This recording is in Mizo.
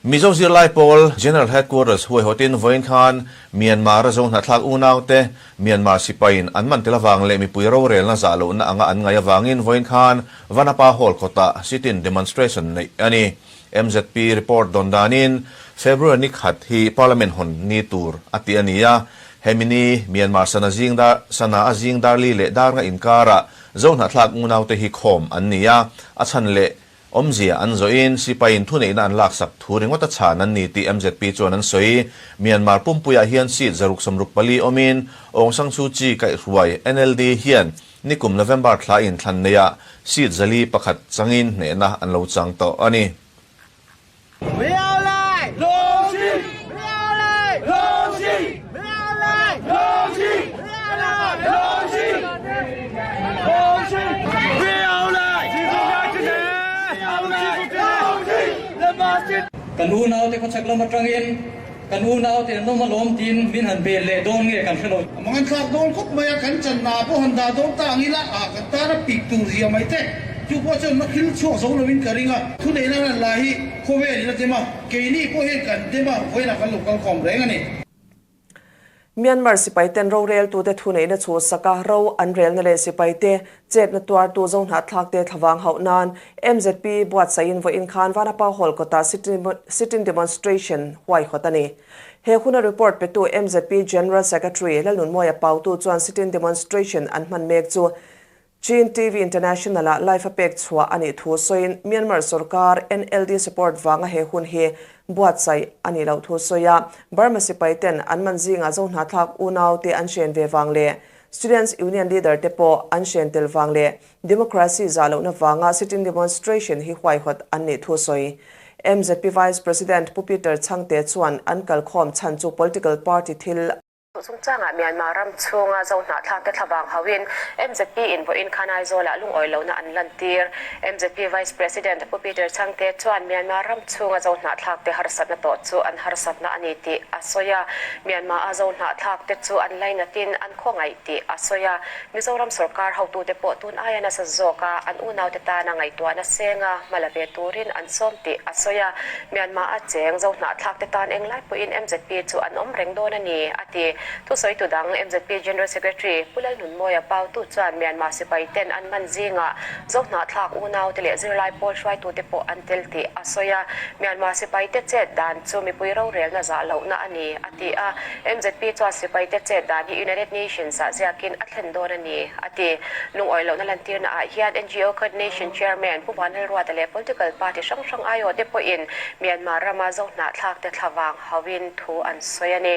Mizo zirlai pawl General Headquarters huaihawtin vawiin khan Myanmar-a zo hnahthlak unaute Myanmar sipaiin an man tel avang leh mipui rorelna zah lohna anga an ngaih avangin vawiin khan Vanapa Hall kawtah sit-in demonstration neih a ni. MZP report dawn danin February ni khat hi Parliament hawn ni tur a ti a ni a, hemi ni Myanmar sana zing dar sana a zing darli leh darnga inkarah zo hnahthlak unaute hi khawm an ni a, a chhan leh Awmzia an zawhin sipaiin thuneihna an laksak thu ringawt a chhan an ni tih MZP chuan an sawi. Myanmar pumpuiah hian seat 664 awmin Aung San Suu Kyi kaihhruai NLD hian nikum November thla inthlan neiah seat 401 changin hnehna an lo chang tawh a ni. Kan unaute khawchhak lam atangin kan unaute an awm alawm tiin min han bel leh dawn nge kan hre lo. A mang an thlak dawn khawp mai a, kan channa pawh han dah dawn ta ang ila a kan tana pik tur zia mai te chu pawh chuan na thil chhuak zo lovin ka ring a, thuneihna an han la hi khawvelin a dem a, keini pawh hian kan dem a, vawiinah kan lo kalkhawm reng a ni. Myanmar sipaiten roreltute thuneihna chhuhsaka ro an relna leh sipaite chetna tuartu Zohnahthlakte thlavang hauh nan MZP buatsaihin vawiin khan Vanapa Hall kawtah sit-in demonstration huaihawt a ni. He huna report petu MZP General Secretary Lalnunmawia Pautu chuan sit-in demonstration an hman mek chu Chin TV International-ah live a pek chhuah a nih thu sawiin Myanmar sorkar NLD support vanga he hun hi buatsaih a nih loh thu sawi a, Burma sipai ten an man zingah Zohnahthlak unau te an hren ve vang leh Students Union leader te pawh an hren tel vang leh democracy zah lohna vanga sit-in demonstration hi huaihawt an nih thu sawi. MZP Vice President Pu Peter Chhangte chuan an kalkhawm chhan chu political party thil Chungchangah Myanmar ram chhunga Zohnahthlakte thlavang hauhin MZP in vawiin khan Aizawlah lungawi lohna an lantir. MZP Vice President Pu Peter Chhangte chuan Myanmar ram chhunga Zohnahthlakte harsatna tawh chu an harsatna a ni tih a sawi a. Myanmar-a Zohnahthlakte chu an lainatin an khawngaih tih a sawi a. Mizoram sorkar hotute pawh tun aia nasa zawka an unaute tana ngaihtuahna senga hma la ve turin an sawm tih a sawi a. Myanmar-a cheng Zohnahthlakte tan englai pawhin MZP chu an awm reng dawn a ni, a ti. Thusawitu dang MZP General Secretary Pu Lalnunmawia Pautu chuan Myanmar sipaiten an man zingah Zohnahthlak unaute leh zirlai pawl hruaitute pawh an tel tih a sawi a. Myanmar sipaite chet dan chu mipui rorelna zah lohna a ni, a ti a. MZP chuan sipaite chet dan hi United Nations-ah ziakin a thlen dawn a ni, a ti. Lungawi lohna lantirna ah hian NGO Coordination Chairman Pu Vanlalruata leh political party hrang hrang aiawhte pawhin Myanmar rama Zohnahthlakte thlavang hauhin thu an sawi a ni.